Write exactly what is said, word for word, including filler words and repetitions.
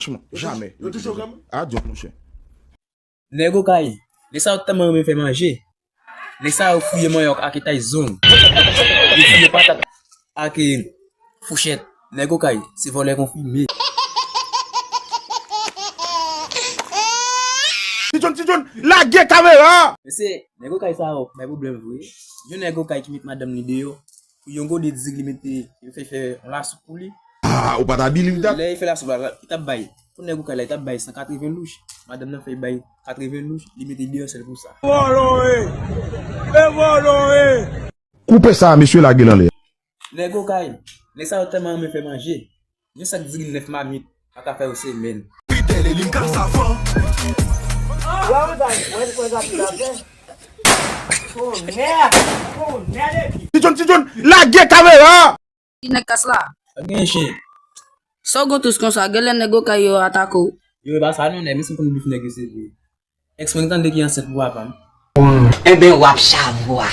Franchman, jamè. Yo touche w kanmenm? Adios, monchè. Nèg Okay, nèg sa yo tèlman renmen fè manje. Nèg sa yo fouye manyòk ak etay zong. Yo fouye patat ak, eh, fouchèt. Nèg Okay, se vòlè konfime. Ti John, Ti John, lage kamera! Mesye, nèg Okay sa yo bay pwoblèm vre. Yon nèg Okay ki met madanm li deyò pou yon gode diri li mete, li fè fè yon lasoup pou li. Ah, ou pa ta believe that? Lè li fè lasoup la, li t ap bay, pou nèg Okay la, li t ap bay san katreven louch. Madanm nan fè bay katreven louch, li mete deyò sèl pou sa. Vòlò e! E vòlò e! Koupe sa, mesye, lage l anlè. Nèg Okay, nèg sa yo tèlman renmen fè manje. Yon sak diri nèf mamit pa ka fè yon semèn. Fidèl e li m ka savan. Ti John, Ti John, lage kamera! Ti nèg kas la. Pa gen chen. Sa w gon tous konsa, genlè nèg Okay yo atake w. Yo, e pa sa non, nèg, men si m konn bif nèg yo se vre. Èks mwen tande ki ansent pou papa m. Enben, w ap savwa.